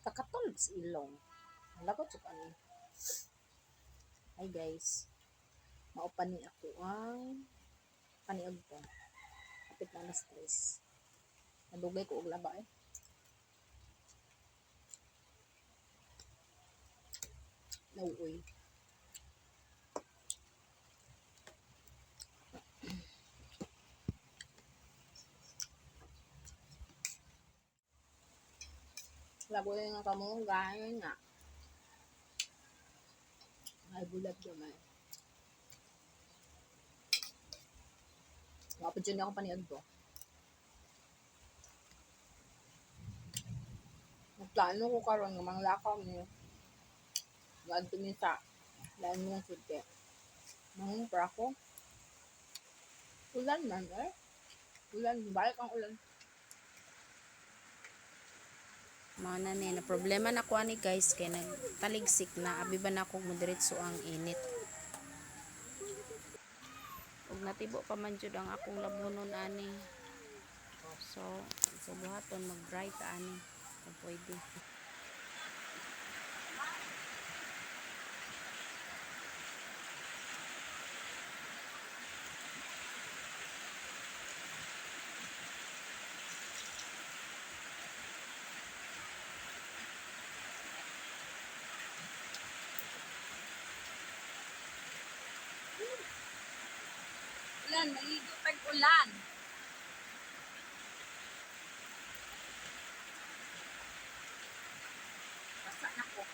Takatol sa ilong. Lagot sa ani. Hi guys. Mao pa ni ako ang paniag ko. Kapit na alas 3. Nadugay ko og laba eh. Nauoy. Lagoy nga kamo, gaya nga. Ay, bulat gamay. Wala pa dyan ako paniag ko. Nagplano ko karon nga manglakaw ni. Ngadto mi sa lain mo sud kay. Mangumpra ko. Ulan man eh. Ulan, balik ang ulan. Mao na ni na problema na ko ani guys kay nagtaligsik na, abi ba na ako modiretso ang init. Ug natibo pa man jud ang akong labhonon ani. So buhaton mag-dry ta ani kung pwede. Ulan, maligo tag ulan. Basa na ko.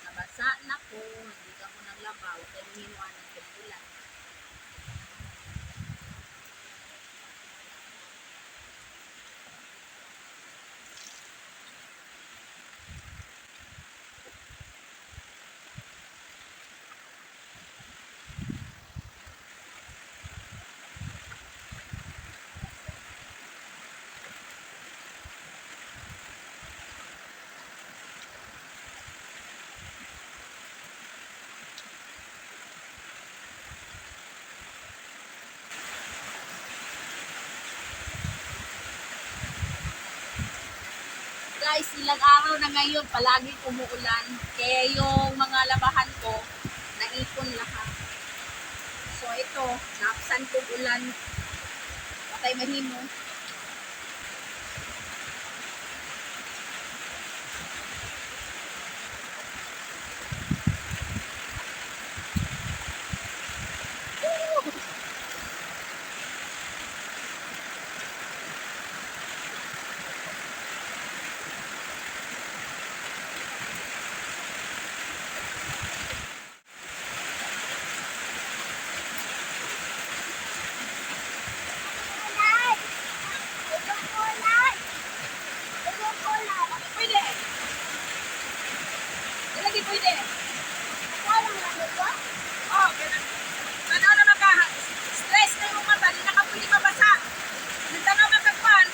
Nabasa na ko. Hindi ka ko nang labaw. Kaya nangiwanan ko ng ulan. Guys, ilang araw na ngayon, palagi umuulan. Kaya yung mga labahan ko, naipon lahat. So ito, naapsan kong ulan. Patay mahimo. Pwede. Lagi pwede. Oh, ganun. Tanaw na maka stress na yung mata, di na ka pwede mabasa. Nagtanaw makakwan,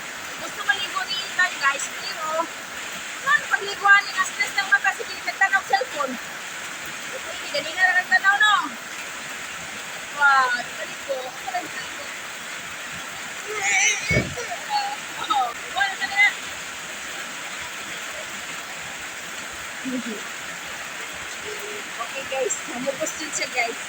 gusto maligo ni Ilan guys, pero ano pagliguan nga stress ng mata, sige nagtanaw cellphone. Di pwede, ganina na nagtanaw no. Wow, di maligo. Ano lang maligo? Oh, wala ka na. Okay guys, namukos din siya guys.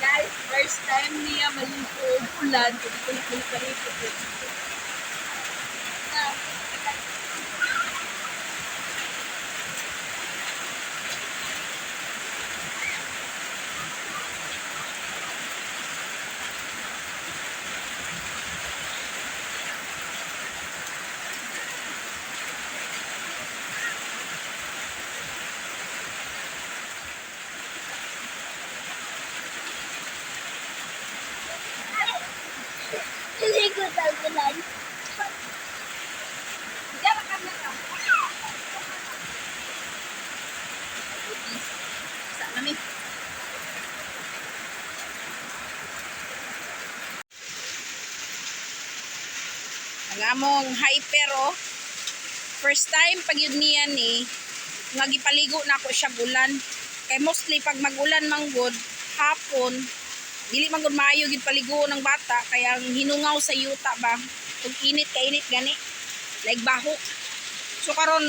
Guys, first time niya maligo og ulan, hindi ko na paligo. Ligo sa ulan. Diyan ka na ka. Goodness. Sa nami. Ang among hyper oh. First time pag yun niya ni nga gipaligo na ako siya gulan. Kay mostly pag magulan manggod, hapon, dili man gud maayo gid paliguon ng bata kaya ang hinungaw sa yuta ba. Ug init ka init gani. Like baho. So karon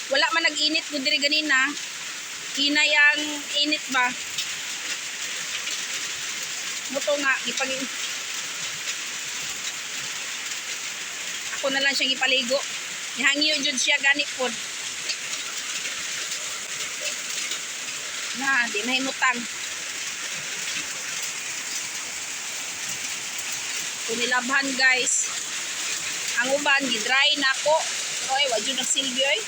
wala man nag-init gud diri ganina. Hinay ang init ba. Muto nga gipag ako na lang siyang ipaligo. Nihangyo jud siya gani pod. Na, di mahimutang. Kung nilabhan guys, ang uban gidry na ko. Oy, wa jud nagsilbi oy.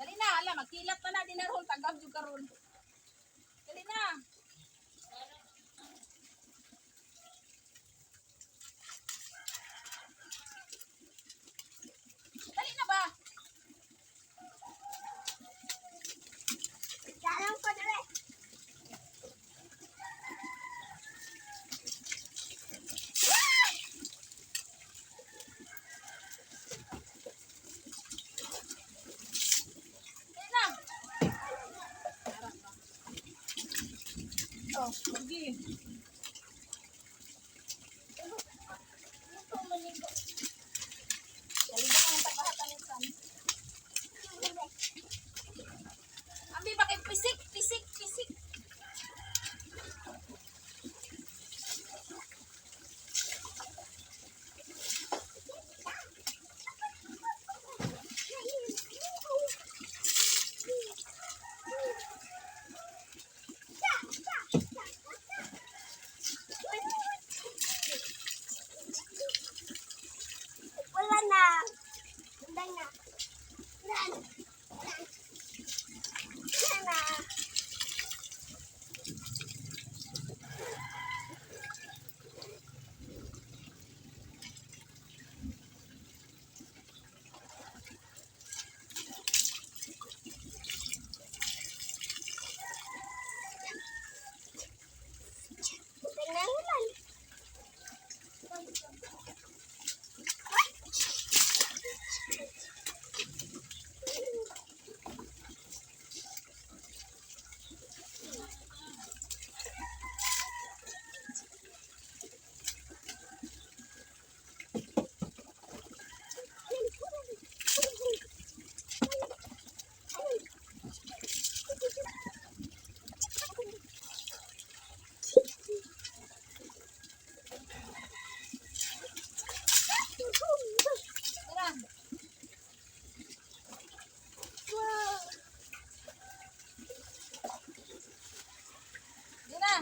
Dali na, ala, magkilat na na din ron, tagab jud karon. Dali na. Dali na ba? Dalang ko dali. Dali na. Oh, sige. Ito maligo. Dali na ang tagahatan minsan. Ambi ba kay pisik, pisik, pisik. Wala na. Wala na. Wala na. Wala na. Wala na. Wala na. Tara. Dali na.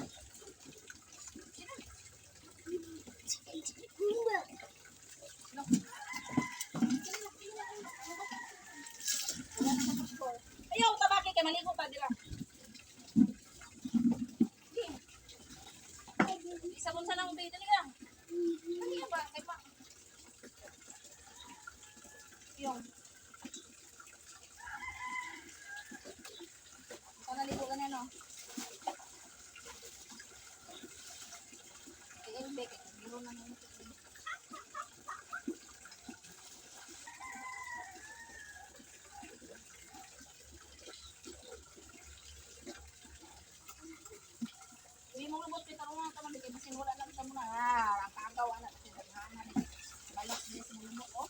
Ayaw, tabaki kay maligo pa dira. Isabon sa lang dali ka. Dali ka ba kay pa. Yung. Ikaw naligo ka na no. Kay Elbe, kay biro na nung. Uy, mong lubot kay tarungan ka man kay basin wala lang sa muna. Ah, ang kagaw ana kasi daghana ni. Balak niya sa lumot oh.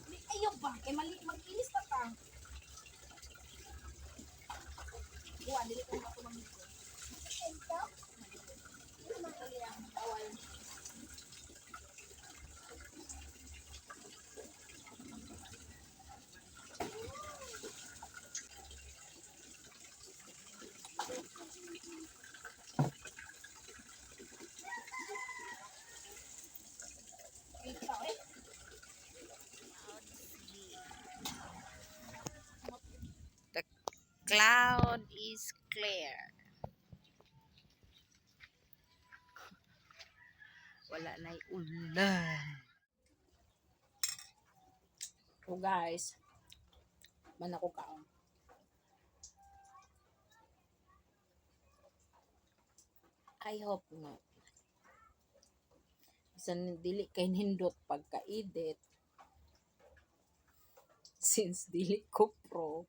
Di, ayaw ba? Kay mali mag-ilis pa ka. Buwan, dili ko ba ito. Dito? Bawal. Wait pa, eh. The cloud is clear. Wala na ulan. So guys, man ako kaon. I hope nga. Bisan dili kay nindot pagka-edit. Since dili ko pro.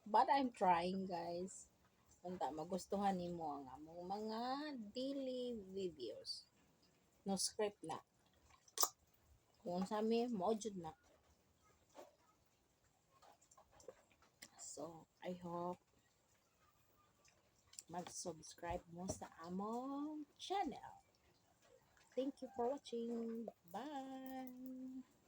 But I'm trying, guys. Unta magustuhan nimo ang among mga daily videos. No script na. Kung unsa mi, mao jud na. So, I hope mag-subscribe mo sa among channel. Thank you for watching. Bye!